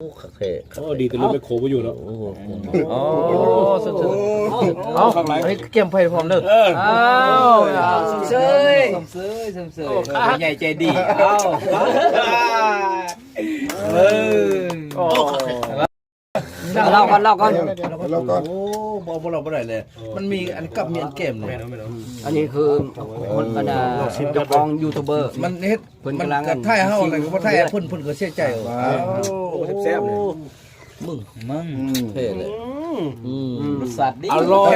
ໂອ້ ຄັກແທ້ ໂອ້ ດີແຕ່ລົດແມັກໂຄບໍ່ຢູ່ເນາະ ໂອ້ ໂອ້ ເອົາ ອັນນີ້ກຽມໄຟພ້ອມເດີ ເອີ ເອົາ ຊົມເຊີຍ ຊົມເຊີຍ ຊົມເຊີຍ ໂອ້ ຜູ້ໃຫຍ່ໃຈດີ ເອົາ ເອີ ເລົ່າກ່ອນ ເລົ່າກ່ອນ ເລົ່າກ່ອນ ໂອ້ ບໍ່ ບໍ່ເລົ່າບໍ່ໄດ້ເລີຍ ມັນມີອັນກັບ ມີອັນແກ້ມເລີຍ ອັນນີ້ຄືຄົນ ອັນນ່າ ເຈົ້າຂອງຢູທູບເບີ ມັນເຮັດ ເພິ່ນກຳລັງ ມັນກະຖ່າຍເຮົາ ອັນນັ້ນກະບໍ່ຖ່າຍເພິ່ນ ເພິ່ນກະເສຍໃຈ ວ້າວ ໂອ້ ແຊບໆເລີຍ ມຶງ ມຶງ ອືມ ເທ່ເລີຍ ອືມ ອືມ ລົດຊາດດີ ອະລ່ອຍ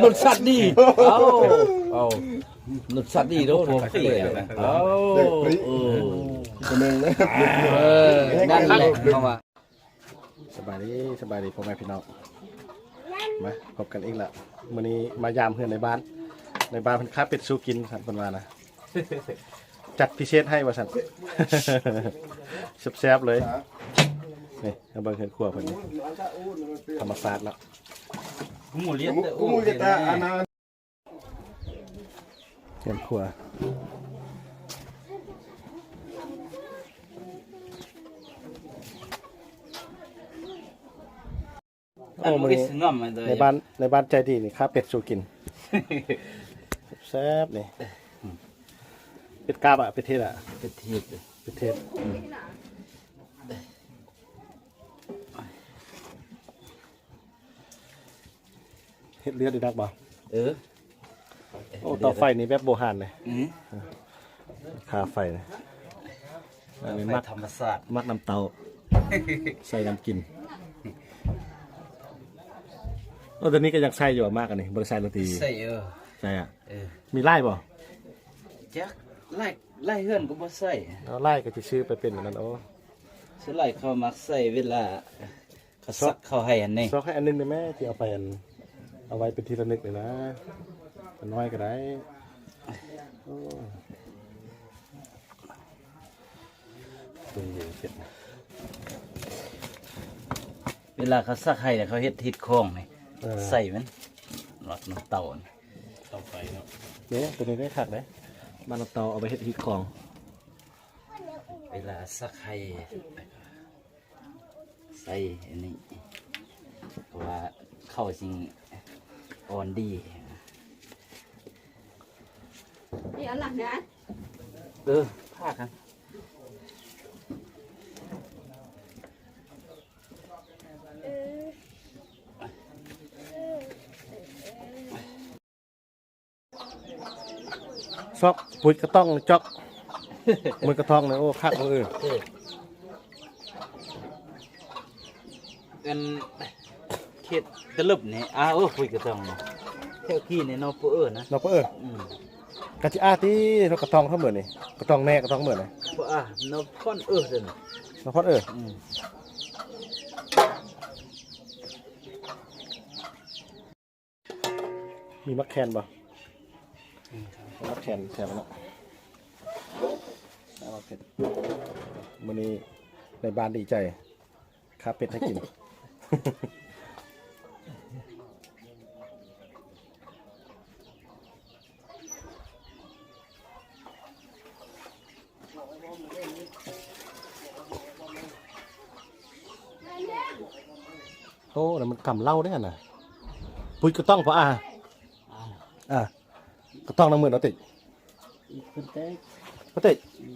ລົດຊາດດີ ເອົາ ເອົາ ລົດຊາດດີໂດດ ເອົາ ເອີ ເອີ ນັ້ນແຫຼະ ເຮົາວ່າ ສະບາຍດີ ສະບາຍດີພໍ່ແມ່ພີ່ນ້ອງ ມາພົບກັນອີກແລ້ວ ມື້ນີ້ມາຢາມເຮືອນໃນບ້ານ ໃນບ້ານເພິ່ນຄາເປັດສູ່ກິນ ເພິ່ນວ່ານະ ຈັດພິເສດໃຫ້ວ່າຊັ້ນ ແຊບໆເລີຍ ນີ້ ມາເບິ່ງເຮືອນຄົວເພິ່ນ ທຳມະຊາດເນາະ ເຮືອນຄົວ ໂອ້ ມື້ນີ້ໃນບ້ານ ໃນບ້ານໃຈດີນີ້ ຄາເປັດສູ່ກິນ ແຊບນີ້ ເປັດກາບອະ ເປັດເທດອະ ເປັດເທດ ເປັດເທດ ເຮັດເລືອດໄດ້ນັກບໍ່? ເອີ ໂອ້ ເຮັດເລືອດ ເຕົາໄຟນີ້ແບບໂບຮານເດ້ ອື ຄ່າໄຟນີ້ ອັນນີ້ໝາກທຳມະຊາດ ໝາກນ້ຳເຕົ້າ ໃສ່ນ້ຳກິນ ໂອ້ ດຽວນີ້ກະຍັງໃສ່ຢູ່ໝາກອັນນີ້ ບໍ່ໄດ້ໃສ່ແລ້ວຕິ ໃສ່ ເອີ ໃສ່ອະ ເອີ ມີຫຼາຍບໍ່? ຈັກ ຫຼາຍ ຫຼາຍເຮືອນກະບໍ່ໃສ່ ເອົາຫຼາຍກະຊິຊື້ໄປເປັນອັນນັ້ນ ໂອ້ ສ່ວນຫຼາຍເຂົາມັກໃສ່ເວລາ ເຂົາສັກເຂົ້າໃຫ້ອັນນີ້ ຊອກໃຫ້ອັນໜຶ່ງໄດ້ແມ ຊິເອົາໄປອັນ ເອົາໄວ້ເປັນທີ່ລະນຶກນີ້ນະ ອັນນ້ອຍກະໄດ້ ໂອ້ ເວລາເຂົາສັກໃຫ້ ເຂົາເຮັດ ເຮັດຂອງນີ້ ເອີ ໃສ່ມັນ ໝາກນ້ຳເຕົ້າ ເຕົາໄຟເນາະ ເດ້ ໂຕນີ້ໄດ້ຄັກເດ້ ໝາກນ້ຳເຕົ້າເອົາໄປເຮັດ ເຮັດຂອງ ເວລາສັກໃຫ້ ໃສ່ອັນນີ້ ເພາະວ່າເຂົ້າຈຶ່ງອ່ອນດີ ນີ້ອັນຫຼັງນະ ເອີ ພາກັນ ເອີ. ຊອກປຸດກະຕ້ອງຈອກ ໝົດກະທ້ອງເລີຍ ໂອ້ ຄັກເວີ ເອີ ອັນເຂດຕະລຶບນີ້ ອາ ໂອ້ ປຸດກະຕ້ອງນີ້ ແຖວກີ້ນີ້ເນາະ ປະເອີນະ ເນາະ ປະເອີ ອືມ ກະຊິອາຕິ ເນາະ ກະທ້ອງເທົ່າມື້ນີ້ ກະຕ້ອງແນ່ ກະຕ້ອງມື້ນີ້ ບໍ່ອາ ເນາະ ພອນເອີ ເດີ ເນາະ ພອນເອີ ອືມ. ມີໝາກແຄນບໍ່? ມີ ໝາກແຄນແຊບເນາະ ໝາກເຜັດ ມື້ນີ້ໃນບ້ານດີໃຈ ຄາເປັດໃຫ້ກິນ. ໂອ້ ນັ້ນມັນກຳເຫຼົ້າເດ້ຫັ້ນນະ ປຸດກະຕ້ອງພໍອາ ອາ ກະຕ້ອງນຳມືເນາະຕິ ເພິ່ນເຕະ ເພິ່ນເຕະ ອືມ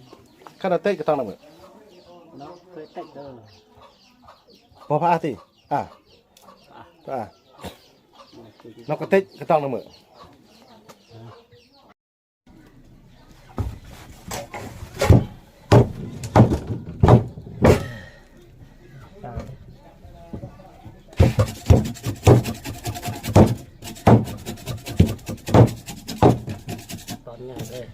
ຄັນວ່າເຕະກະຕ້ອງນຳມື ເນາະ ເຄີຍເຕະເດີ ບໍ່ພາຕິ ອາ ອາ ອາ ນອກກະຕິກກະຕ້ອງນຳມື. ຕອນໃຫຍ່ເລີຍ.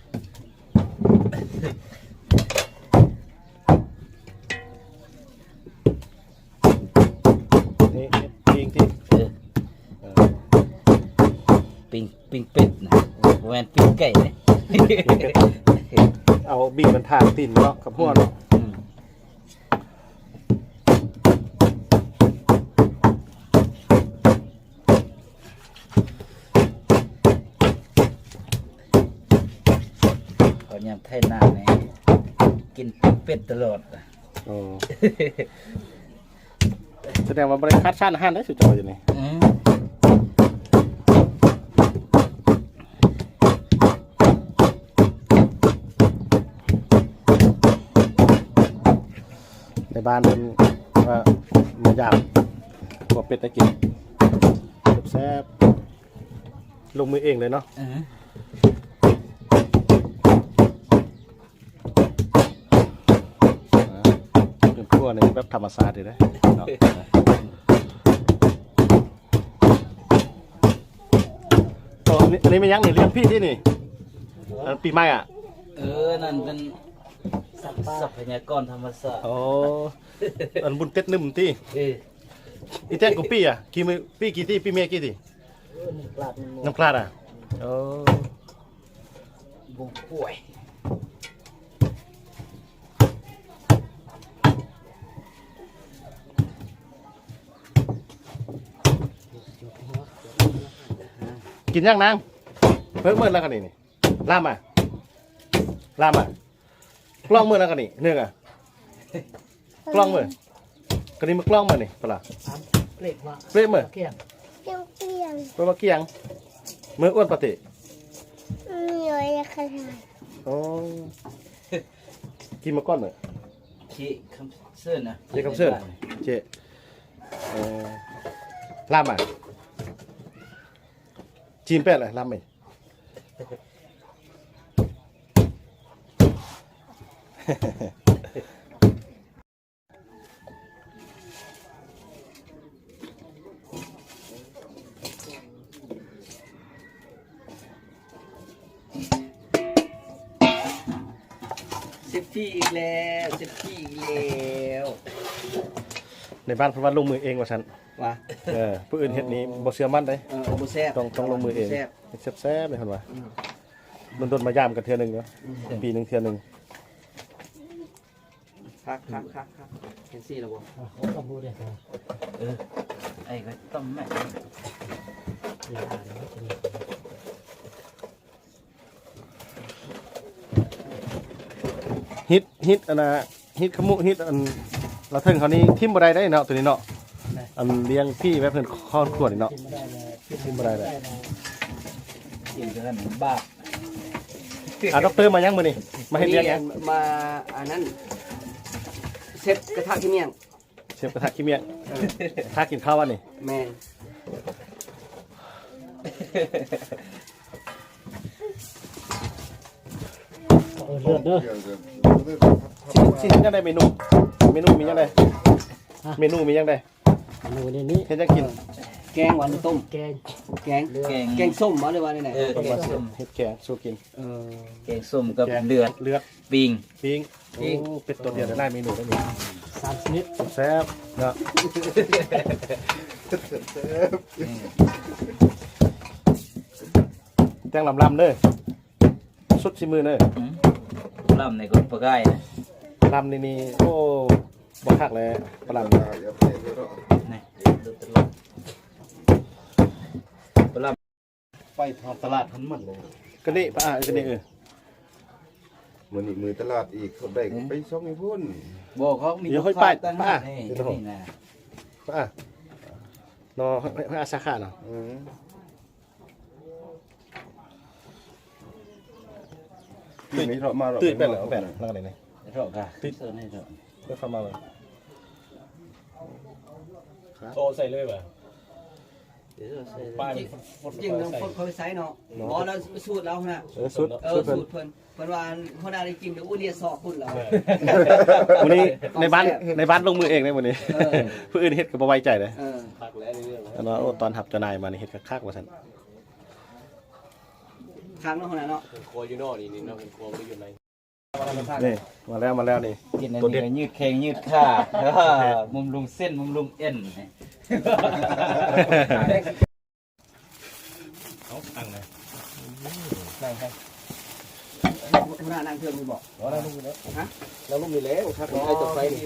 ນີ້ ປີ້ງຕິ ເອີ ເອີ ປີ້ງ ປີ້ງເປັດນະ ບໍ່ແມ່ນປີ້ງໄກ່ເດ້ ປີ້ງເປັດ ເອົາບີບມັນທາງຕີນເນາະ ກັບຫົວເນາະ ອືມ ອືມ. ເຂົາຍາມໄຖນານີ້ ກິນປີ້ງເປັດຕະຫຼອດ. ໂອ້ ສະແດງວ່າບໍ່ໄດ້ຂາດສານອາຫານເດ້ຊຸເຈົ້າຢູ່ນີ້. ອືມ ໃນບ້ານເພິ່ນວ່າມາຢາມ ຂົ້ວເປັດໃຫ້ກິນແຊບໆ. ລົງມືເອງເລີຍເນາະ. ເອີ ເຮືອນຄົວນີ້ແບບທຳມະຊາດເດ້ເນາະ. ໂອ້ ອັນນີ້ ອັນນີ້ແມ່ນຫຍັງນີ້? ລ້ຽງພີ້ຕິນີ້? ອັນປີໃໝ່ອະ? ເອີ ນັ້ນເປັນຊັບພະຍາກອນທຳມະຊາດ. ໂອ້ ອັນບຸນເຕັດໜຶ່ມຕິ? ເອີ ອີແຕງກູປີອະ? ກີ່ມື້ ປີກີ່ຕິ? ປີແມ່ກີ່ຕິ? ນ້ຳກລາດ ນ້ຳກລາດອະ? ໂອ້ ບົງກວຍ ກິນຫຍັງນາງ? ເພິ່ນເໝິດແລ້ວຄັນນີ້ ລາມມາ ລາມມາ. ກລ້ອງເມີນະກະນີ້ ເນີກະ ກລ້ອງເມີ ກະນີ້ມາກລ້ອງເມີນີ້ປະລະ ເປລກມາ ເປລກເມີ ກຽງ ເປີດມາກຽງ ເມີອ້ວນປະຕິ ໂອ້ ກິນມາກ່ອນເມີ ເຈຄຳເຊີນນະ ເຈຄຳເຊີນ ເຈ ເອີ ລາມມາ ຈີມແປດລະ ລາມມາ. ເຊບພີອີກແລ້ວ ເຊບພີອີກແລ້ວ. ໃນບ້ານເພິ່ນວ່າລົງມືເອງວ່າຊັ້ນ ວ່າ ເອີ ຜູ້ອື່ນເຮັດນີ້ບໍ່ເຊື່ອໝັ້ນເດ້ ເອີ ບໍ່ແຊບ ຕ້ອງ ຕ້ອງລົງມືເອງ ແຊບ ເຮັດແຊບໆເດ້ເພິ່ນວ່າ ອືມ ດົນໆມາຢາມກັນເທື່ອໜຶ່ງເນາະ ອືມ ປີໜຶ່ງເທື່ອໜຶ່ງ. ຄັກໆໆໆ ເຫັນສີແລ້ວບໍ່? ອ່າ ເຂົາຕ້ອງຮູ້ເດ້ ເອີ ໄອ້ກໍຕ້ອງແມ່ນ ຮີດ ຮີດອັນນ່າ ຮີດຂະມຸ ຮີດອັນລະເທິງເຮົານີ້ຖິ້ມບໍ່ໄດ້ເດ້ເນາະ ໂຕນີ້ເນາະ ອັນລ້ຽງຜີແບບເພິ່ນຄອບຄົວນີ້ເນາະ ຖິ້ມບໍ່ໄດ້ເລີຍ ຖິ້ມບໍ່ໄດ້ເລີຍ ກິນເທື່ອນັ້ນບາບ. ອ່າ ດັອກເຕີມາຫຍັງມື້ນີ້? ມາເຮັດວຽກຫຍັງ? ມາອັນນັ້ນ ເຊັບກະທະຂີ້ໝ້ຽງ ເຊັບກະທະຂີ້ໝ້ຽງ ເອີ ຖ້າກິນເຂົ້າອັນນີ້ ແມ່ນ. ເອີ ເລີດເດີ ຊິ ຊິເຮັດຫຍັງໄດ້ເມນູ? ເມນູມີຫຍັງໄດ້? ຮະ? ເມນູມີຫຍັງໄດ້? ເມນູນີ້ ເຮັດຫຍັງກິນ? ແກງຫວານ ຕົ້ມ ແກງ ແກງ ແກງ ແກງສົ້ມບໍ ຫຼືວ່າແນວໃດ? ເອີ ແກງສົ້ມ ເຮັດແກງສູ່ກິນ ເອີ ແກງສົ້ມກັບເລືອດ ເລືອດ ປີ້ງ ປີ້ງ ໂອ້ ເປັດຕົວດຽວໄດ້ຫຼາຍເມນູເລີຍນີ້ ສາມຊະນິດ ແຊບເນາະ ແຕ່ງລຳໆເດີ ສຸດສີມືເດີ ອືມ ລຳນີ້ກໍປາກາຍນະ ລຳນີ້ນີ້ ໂອ້ ບໍ່ຄັກແລ້ວປາລຳນີ້ ນີ້ ປາລຳ ໄປທາງຕະຫຼາດຫັ້ນໝົດເລີຍ ກະນີ້ ປາ ກະນີ້ ເອີ ມື້ນີ້ມື້ຕະຫຼາດອີກ ເຂົາໄດ້ໄປຊ່ອງໃຫ້ພຸ້ນ ບໍ່ ເຂົາມີ ເດີ ຫ້ອຍປາຍ ປາ ນີ້ ນີ້ນະ ປາ ເນາະ ຫ້ອຍ ຫ້ອຍອາສາຂາເນາະ ອືມ. ຕຸ້ຍ ຕຸ້ຍໄປແລ້ວ ແປດແລ້ວ ແລ້ວກໍໄດ້ນີ້ ເທາະກະ ຕຸ້ຍ ເຊີນໃຫ້ເທາະ ເຂົ້າມາເບິ່ງ ໂຕໃສ່ເລີຍວ່າ ເອີ ໃສ່ເລີຍ ປ້າຍ ຍິງ ຍິງນ້ຳຝົນເຂົ້າໄປໃສ່ເນາະ ບໍ່ ແລ້ວສູດລາວຫັ້ນນະ ເອີ ສູດ ເອີ ສູດເພິ່ນ ເພິ່ນວ່າ ຫົວໜ້າໄດ້ກິນແຕ່ອູເລຍຊອກພຸ້ນລະ ມື້ນີ້ໃນບ້ານ ໃນບ້ານລົງມືເອງເດ້ມື້ນີ້ ເອີ ຜູ້ອື່ນເຮັດກໍບໍ່ໄວ້ໃຈເດ້ ເອີ ຄັກແລ້ວ ເລື່ອງ ອັນວ່າ ໂອ້ ຕ້ອນຮັບເຈົ້ານາຍມານີ້ເຮັດຄັກໆວ່າຊັ້ນ ຄັກເນາະ ຫົວໜ້າເນາະ ເປັນຄົວຢູ່ນອກນີ້ ນີ້ເນາະ ເປັນຄົວບໍ່ໄດ້ຢູ່ໃນ ນີ້ ມາແລ້ວ ມາແລ້ວນີ້ ກິນອັນນີ້ກໍຍືດແຂ້ງຍືດຂາ ບຳລຸງເສັ້ນ ບຳລຸງເອັນ ເອົາ ຕັ້ງເລີຍ ນັ່ງໃສ່ ຫົວໜ້ານັ່ງເທິງນີ້ບໍ? ບໍ່ ນັ່ງລຸ່ມນີ້ແຫຼະ ຮະ? ນັ່ງລຸ່ມນີ້ແຫຼະ ຄັກ ໃຫ້ຕົກໄຟນີ້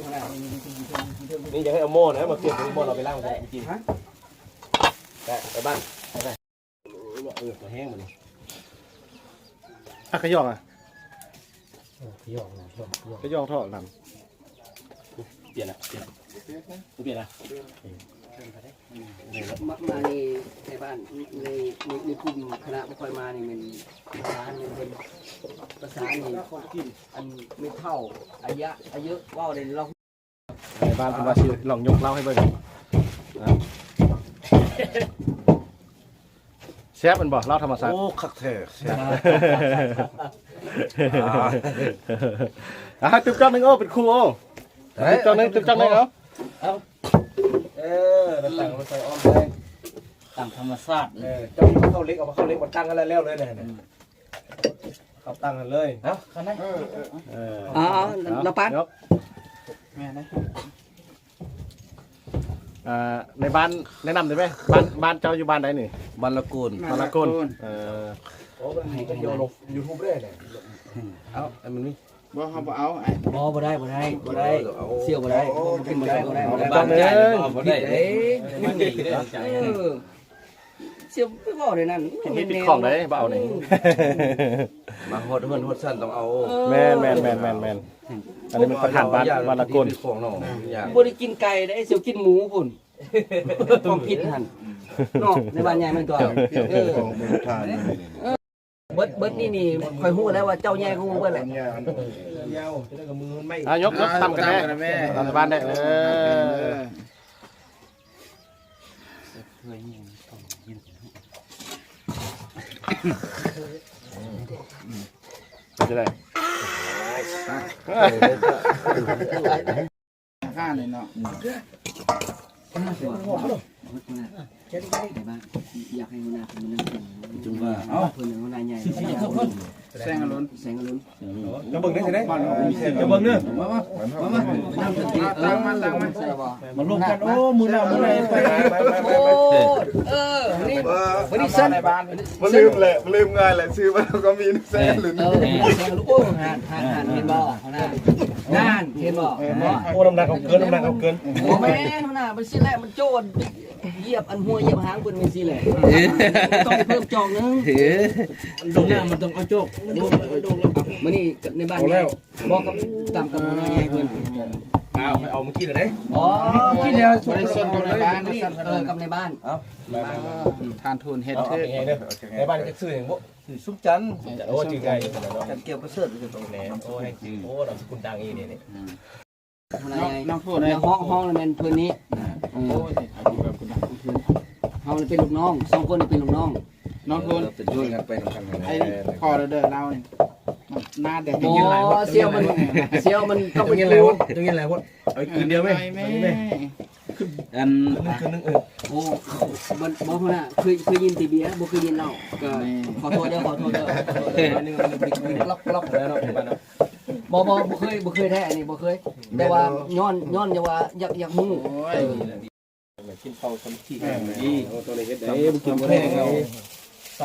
ນີ້ຢາກໃຫ້ເອົາໝໍ້ນະ ມາປ່ຽນເປັນໝໍ້ ເອົາໄປລ້າງໃສ່ກິນ ຮະ? ໄປ ໄປບ້ານ ໄປ ເອີ ຕົວແຫ້ງບັດນີ້ ອາ ຂະຫຍອງອະ ເອີ ຂະຫຍອງນະ ຂະຫຍອງ ຂະຫຍອງເທາະນຳ ເ ປ່ຽນລະ ປ່ຽນ ບໍ່ປ່ຽນລະ ມາ ມານີ້ໃນບ້ານ ໃນ ໃນ ໃນກຸ່ມຄະນະບໍ່ຄ່ອຍມານີ້ແມ່ນປະສານ ແມ່ນເພິ່ນປະສານນີ້ ອັນແມ່ເຖົ້າອາຍະ ອາຍຸເວົ້າໄດ້ລອງ ໃນບ້ານເພິ່ນວ່າຊິລອງຍົກເຫຼົ້າໃຫ້ເບິ່ງ ແຊບແມ່ນບໍ່ ເຫຼົ້າທຳມະຊາດ? ໂອ້ ຄັກແທ້ ແຊບ ອ່າ ຕື່ມຈອກໜຶ່ງ ໂອ້ ເປັນຄູ່ ໂອ້ ຕື່ມຈອກໜຶ່ງ ຕື່ມຈອກໜຶ່ງ ເອົາ ເອີ ຕັ້ງມາໃສ່ອ້ອມເລີຍ ຕັ້ງທຳມະຊາດ ເອີ ເຈົ້າເຂົ້າເຫຼັກ ເອົາມາເຂົ້າເຫຼັກ ມັນຕັ້ງກັນແລ້ວເລີຍ ເອົາຕັ້ງຫັ້ນເລີຍ ເອົາ ເອີ ເອີ ເອົາ ເອົາ ເອົາ ລະປັດ ແມ່ນເດ້ ອ່າ ໃນບ້ານແນະນຳໄດ້ໄໝ? ບ້ານ ບ້ານເຈົ້າຢູ່ບ້ານໃດນີ້? ບ້ານລະໂກນ ບ້ານລະໂກນ ເອີ ໂອ້ ມັນມີວິດີໂອລົງຢູທູບເດ້ ເອົາ ໃຫ້ມັນມີ ບໍ່ ເຮົາບໍ່ເອົາ ບໍ່ ບໍ່ໄດ້ ບໍ່ໄດ້ ບໍ່ໄດ້ ສ່ຽວບໍ່ໄດ້ ບໍ່ໄດ້ ບໍ່ໄດ້ ບໍ່ໄດ້ ບໍ່ໄດ້ ເອີ ສ່ຽວໄປເວົ້າໃນນັ້ນ ມັນມີປິດຂອງເດ້ ບໍ່ເອົານີ້ ມາຮອດເຮືອນຮອດຊັ້ນຕ້ອງເອົາ ເອີ ແມ່ນໆໆໆ ອັນນີ້ມັນປະທານບ້ານ ບ້ານລະໂກນ ບໍ່ໄດ້ກິນໄກ່ເດ້ ສ່ຽວກິນໝູພຸ້ນ ຄວາມຜິດຫັ້ນເນາະ ໃນບ້ານໃຫຍ່ມັນກໍ ເອີ ເບິດ ເບິດນີ້ນີ້ ຂ້ອຍຮູ້ແລ້ວວ່າເຈົ້າໃຫຍ່ກວ່າໝູ່ເບິດແຫຼະ ອ່າ ຍົກ ຍົກ ຕຳກັນແດ່ ຕຳກັນແດ່ ຕຳໃນບ້ານແດ່ ເອີ ເປັນຈັ່ງໃດ? ຂ້ານີ້ເນາະ ຢາກໃຫ້ຫົວໜ້າເພິ່ນມານັ່ງ ຈຶ່ງວ່າ ເອົ້າ ເພິ່ນຫົວໜ້າໃຫຍ່ ແສງອະລຸນ ແສງອະລຸນ ຈະເບິ່ງໄດ້ຊິໄດ້ ຈະເບິ່ງເດີ ມາ ມາ ມາ ມາ ຕາມມາ ຕາມມາ ມາລວມກັນ ໂອ້ ມື້ໜ້າ ມື້ໃດໄປ ໂອ້ ເອີ ນີ້ ບໍ່ລືມແຫຼະ ບໍ່ລືມງ່າຍແຫຼະ ຊື່ມັນກໍມີແສງອະລຸນ ເອີ ແສງອະລຸນ ໂອ້ ຫັ້ນ ຫັ້ນ ຫັ້ນ ເຫັນບໍ່ ຫັ້ນນະ ນັ້ນ ເຫັນບໍ່ ໂອ້ ນ້ຳໜັກເຂົາເກີນ ນ້ຳໜັກເຂົາເກີນ ບໍ່ແມ່ນ ຫົວໜ້າ ມັນຊິແຫຼະ ມັນໂຈນ ຢຽບອັນຫົວຢຽບຫາງເພິ່ນແມ່ນຊີ້ແຫຼະ ຕ້ອງເພີ່ມຈອກໜຶ່ງ ເອີ ດົງໜ້າມັນຕ້ອງເອົາຈອກ ມື້ນີ້ໃນບ້ານນີ້ ບອກກັບ ຕາມກັບຫົວໜ້າໃຫຍ່ເພິ່ນ ອ້າວ ໄປເອົາມື້ກີ້ແລ້ວເດ້ ອໍ ມື້ກີ້ແລ້ວ ບໍ່ໄດ້ຊົນກັບໃນບ້ານ ເອີ ກັບໃນບ້ານ ເອົ້າ ທ່ານທູນເຮັດຖືກ ໃນບ້ານນີ້ຊື່ຫຍັງບໍ່? ຊື່ສຸມຈັນ ໂອ້ ຊື່ງ່າຍ ຈັນແກ້ວປະເສີດ ແມ່ນ ໂອ້ ໃຫ້ຊື່ ໂອ້ ນາມສະກຸນດັງອີ່ນີ້ ນ້ອງ ນ້ອງໂທດເລີຍ ຫ້ອງ ຫ້ອງລະແມ່ນເພິ່ນນີ້ ເອີ ເຮົາເປັນລູກນ້ອງ ສອງຄົນເປັນລູກນ້ອງ ນ້ອງໂທດ ເອີ ເປັນໂທດ ໄປນຳກັນ ໄອ້ພໍ່ເດີ ລາວນີ້ ໜ້າແດງ ບໍ່ ສ່ຽວມັນ ສ່ຽວມັນຕ້ອງເປັນ ເຈົ້າຍິນຫຼາຍ ເຈົ້າຍິນຫຼາຍ ເອົາອີກຄືນດຽວເວີຍ ແມ່ ອັນ ຄືນໜຶ່ງ ຄືນໜຶ່ງ ເອີ ໂອ້ ບໍ່ ບໍ່ ຫົວໜ້າ ເຄີຍ ເຄີຍກິນແຕ່ເບຍ ບໍ່ເຄີຍກິນເຫຼົ້າ ກໍ ແມ່ ຂໍໂທດເດີ ຂໍໂທດເດີ ໜ້ອຍໜຶ່ງ ມັນບລັອກໆ ແລ້ວເນາະ ບໍ່ ບໍ່ ບໍ່ເຄີຍ ບໍ່ເຄີຍແທ້ ອັນນີ້ບໍ່ເຄີຍ ແຕ່ວ່າ ແມ່ນ ຍ້ອນ ຍ້ອນ ຍ້ອນວ່າຢາກ ຢາກຮູ້ ໂອ້ຍ ເອີ ກິນເຂົ້າສາມັກຄີ ເອີ ດີ ໂອ້ ຕ້ອງໄດ້ເຮັດໄດ້ ບໍ່ກິນບໍ່ໄດ້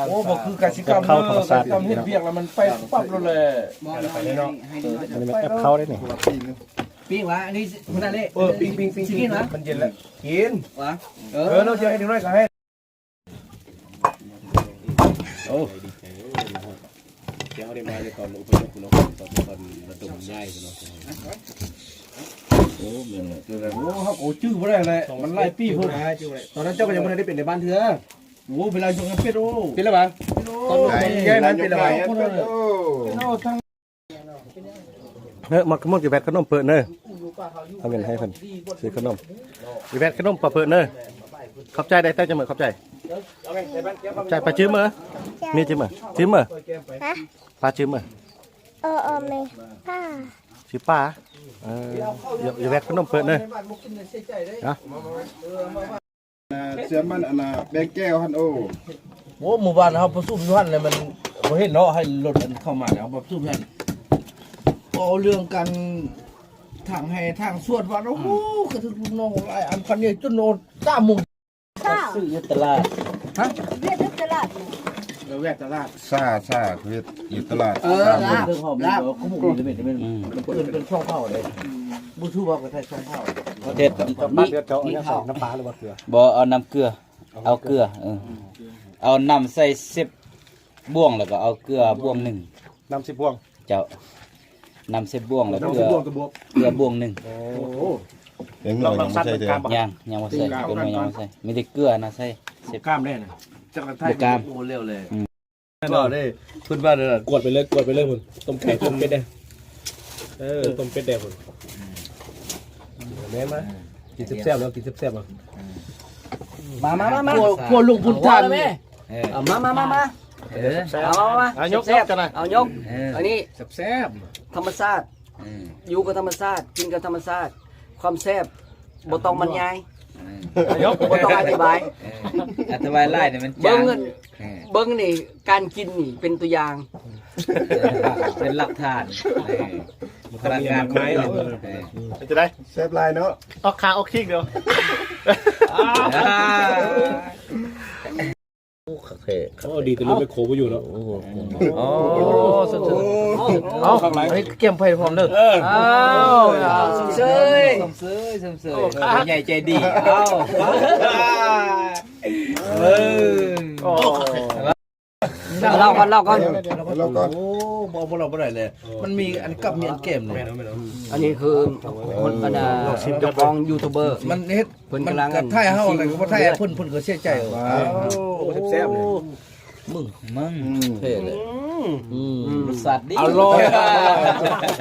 ໂອ້ ບໍ່ຄືກະສິກຳເດີ ກະສິກຳເຮັດວຽກແລ້ວມັນໄປປັບໂລດແຫຼະ ບໍ່ ໃຫ້ ໃຫ້ ອັນນີ້ແມ່ນແອັບເຂົ້າເດ້ນີ້ ປີ້ງຫວາ ອັນນີ້ຫົວໜ້າເລ ເອີ ປີ້ງໆໆ ຊິກິນຫວາ ມັນເຢັນແລ້ວ ກິນ ຫວາ ເອີ ເອີ ເນາະ ຊິໃຫ້ເດັກນ້ອຍກໍໃຫ້ ໂອ້ ແຕ່ເຮົາໄດ້ມາໃນຕອນອະພະຍົບເນາະ ຕອນ ຕອນລະດົມຍ້າຍເນາະ ໂອ້ ແມ່ນແຫຼະ ໂອ້ ເຮົາກໍຈື່ບໍ່ໄດ້ແຫຼະ ມັນຫຼາຍປີພຸ້ນ ຕອນນັ້ນເຈົ້າກໍຍັງບໍ່ໄດ້ເປັນນາຍບ້ານເທື່ອ ໂອ້ ເວລາຍົກຍັງເປັນ ໂອ້ ເປັນແລ້ວຫວາ ຕອນຍົກຍ້າຍມາເປັນແລ້ວຫວາ ໂອ້ ເຮີ ໝາກຂະມຸນ ຢູ່ແວັດຂະໜົມເປີດເນີ ເອົາເງິນໃຫ້ເພິ່ນ ຊື້ຂະໜົມ ຢູ່ແວັດຂະໜົມປະເປີດເນີ ຂອບໃຈໄດ້ ແຕ່ຈະເມີ ຂອບໃຈ ຂອບໃຈ ປາຈື່ເມີ ມີຈື່ເມີ ຈື່ເມີ ຮະ ປາຈື່ເມີ ເອີ ເອີ ແມ່ ປາ ຊື່ປາ ເອີ ຢູ່ ຢູ່ແວັດຂະໜົມເປີດເນີ ນະ ເສືອມັນ ອັນນ່າ ແບງແກ້ວຫັ້ນ ໂອ້ ໂອ້ ມື້ວານເຮົາປະຊຸມຢູ່ຫັ້ນແຫຼະ ມັນບໍ່ເຫັນເນາະ ໃຫ້ລົດອັນເຂົ້າມາແລ້ວ ເຮົາປະຊຸມຢູ່ຫັ້ນ ເວົ້າເລື່ອງການຖາງໄຮ່ຖາງສວນ ວ່າ ໂອ້ໂຫ ກະຖືກລູກນ້ອງຫຼາຍອັນ ຄັນນີ້ຈົນໂອນສາມໂມງ ຊື້ຢູ່ຕະຫຼາດ ຮະ ເວດຢູ່ຕະຫຼາດ ເອີ ແວດຕະຫຼາດ ຊາ ຊາ ເວດຢູ່ຕະຫຼາດ ເອີ ລາບ ເຄື່ອງຫອມ ລາບ ເປັນ ເປັນ ເປັນ ເປັນ ເປັນຊ່ອງເຂົ້າເດ້ ບໍ່ຖືວ່າກໍໃຊ້ຊ່ອງເຂົ້າ ເຮັດ ເຂົ້າ ນ້ຳປາ ຫຼືວ່າເກືອ ບໍ່ ເອົານ້ຳເກືອ ເອົາເກືອ ເອີ ເອົານ້ຳໃສ່ສິບບ່ວງ ແລ້ວກໍເອົາເກືອບ່ວງໜຶ່ງ ນ້ຳສິບບ່ວງ ເຈົ້າ ນຳເຊັບບ່ວງ ແລ້ວເກືອ ເກືອບ່ວງໜຶ່ງ. ໂອ້ ຍັງ ລອງ ລອງ ຍັງບໍ່ໃສ່ເທື່ອ ຍັງ ຍັງບໍ່ໃສ່ ເປັນໜ່ວຍຍັງບໍ່ໃສ່ ມີແຕ່ເກືອນະໃສ່ ເຊັບ ກາມແດ່ນະ ຈັກລະໄທ ບໍ່ກາມ ໂອ້ ເລັວເລີຍ. ອືມ ເວົ້າເດ້ ເພິ່ນວ່ານັ້ນ ກວດໄປເລີຍ ກວດໄປເລີຍພຸ້ນ ຕົ້ມໄກ່ ຕົ້ມເປັດແດ່ ເອີ ຕົ້ມເປັດແດ່ພຸ້ນ ແມ່ນມາ ກິນແຊບໆ ເນາະ ກິນແຊບໆ ເອົາ ມາ ມາ ມາ ມາ ພວກ ພວກລຸງພຸ້ນທ່ານ ເອີ ເອົາມາ ມາ ມາ ມາ ເອີ ເອົາມາ ມາ ເອົາຍົກ ແຊບໆ ຍົກກັນນະ ເອົາຍົກ ເອີ ອັນນີ້ແຊບໆ ທຳມະຊາດ ເອີ ຢູ່ກັບທຳມະຊາດ ກິນກັບທຳມະຊາດ ຄວາມແຊບບໍ່ຕ້ອງບັນຍາຍ ເອີ ບໍ່ຕ້ອງອະທິບາຍ ເອີ ອະທິບາຍຫຼາຍນີ້ມັນຈາງ ເບິ່ງ ເອີ ເບິ່ງນີ້ ການກິນນີ້ເປັນຕົວຢ່າງ ເປັນຫຼັກຖານ ເອີ ພະນັກງານ ເອີ ເປັນຈັ່ງໃດ ແຊບຫຼາຍເນາະ ອອກຂາອອກຄີກເດີຍວ. ໂອ້ ຄັກແທ້ ໂອ້ ດີແຕ່ລົດແມັກໂຄບໍ່ຢູ່ເນາະ ໂອ້ ໂອ້ ເອົາ ອັນນີ້ກຽມໄຟພ້ອມເດີ ເອີ ເອົາ ຊົມເຊີຍ ຊົມເຊີຍ ຊົມເຊີຍ ໂອ້ ໃຫຍ່ໃຈດີ ເອົາ ເອີ ໂອ້ ເລົ່າກ່ອນ ເລົ່າກ່ອນ ເລົ່າກ່ອນ ໂອ້ ບໍ່ ບໍ່ເລົ່າບໍ່ໄດ້ເລີຍ ມັນມີອັນກັບ ມີອັນແກ້ມເລີຍ ອັນນີ້ຄື ອັນນ່າ ເຈົ້າຂອງຢູທູບເບີ ມັນເຮັດ ເພິ່ນກຳລັງ ມັນກະຖ່າຍເຮົາ ແລ້ວກໍບໍ່ຖ່າຍເພິ່ນ ເພິ່ນກໍເສຍໃຈ ໂອ້ ແຊບໆ ເລີຍ ມຶງ ມຶງ ອືມ ເທ່ເລີຍ ອືມ ອືມ ລົດຊາດດີ ອະລ່ອຍ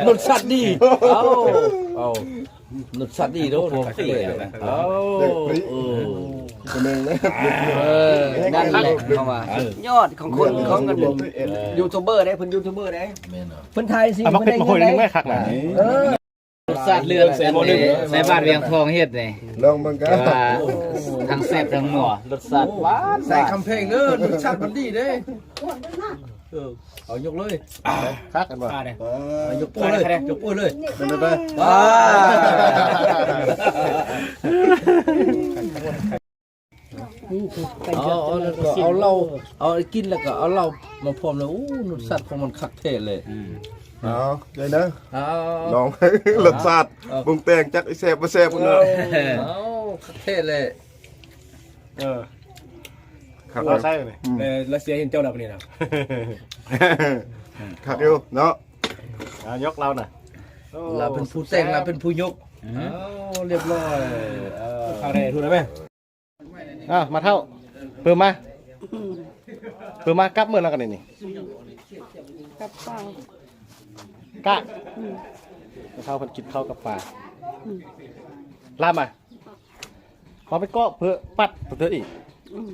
ລົດຊາດດີ ເອົາ ເອົາ ລົດຊາດດີເດີ ເອົາ ເອີ ເອີ ນັ້ນແຫຼະ ເຮົາວ່າ ສຸດຍອດຂອງຄົນ ຂອງອັນຢູທູບເບີເດ້ ເພິ່ນຢູທູບເບີເດ້ ແມ່ນເນາະ ເພິ່ນຖ່າຍຊິ ເອົາໝາກເຜັດມາໂຮຍໜຶ່ງໄວ້ຄັກນະ ເອີ ລົດຊາດເລືອດ ໃສ່ໝໍ້ໜຶ່ງ ໃສ່ບາດວຽງທອງເຮັດນີ້ ລອງເບິ່ງກໍ ວ່າທັງແຊບທັງນົວ ລົດຊາດຫວານ ໃສ່ຄຳແພງເດີ ລົດຊາດມັນດີເດ້ ເອີ ເອົາຍົກເລີຍ ຄັກກັນວ່າ ເອົາຍົກໂປ້ເລີຍ ຍົກໂປ້ເລີຍ ເອົາ ເອົາ ເອົາເຫຼົ້າ ເອົາກິນແລ້ວກໍເອົາເຫຼົ້າມາພ້ອມເລີຍ ໂອ້ ລົດຊາດຂອງມັນຄັກແທ້ເລີຍ ອືມ ເອົາ ເດີເດີ ເອົາ ລອງລົດຊາດ ເອົາ ປຸງແຕ່ງຈັກຊິແຊບບໍ່ແຊບເນາະ ເອົາ ຄັກແທ້ເລີຍ ເອີ ຄັກ ວ່າໃຊ່ນີ້ ອືມ ເອີ ລັດເຊຍເຫັນເຈົ້າແລ້ວບັດນີ້ນະ ຄັກຢູ່ເນາະ ອ່າ ຍົກລາວນະ ໂອ້ ລາວເປັນຜູ້ແຕ່ງ ລາວເປັນຜູ້ຍົກ ອືມ ເອົາ ລຽບຮ້ອຍ ເອີ ຄາເຣ ທູນໄດ້ໄໝ ອ້າວ ມາເຖົ້າ ເປີມາ ເປີມາ ກັບເມືອນຳກັນນີ້ ກັບເປົາ ກະ ອືມ ມາເຖົ້າເພິ່ນກິນເຂົ້າກັບປາ ອືມ ລາມມາ ມາໄປເກາະເພື່ອປັດຕົວເທື່ອອີກ ອືມ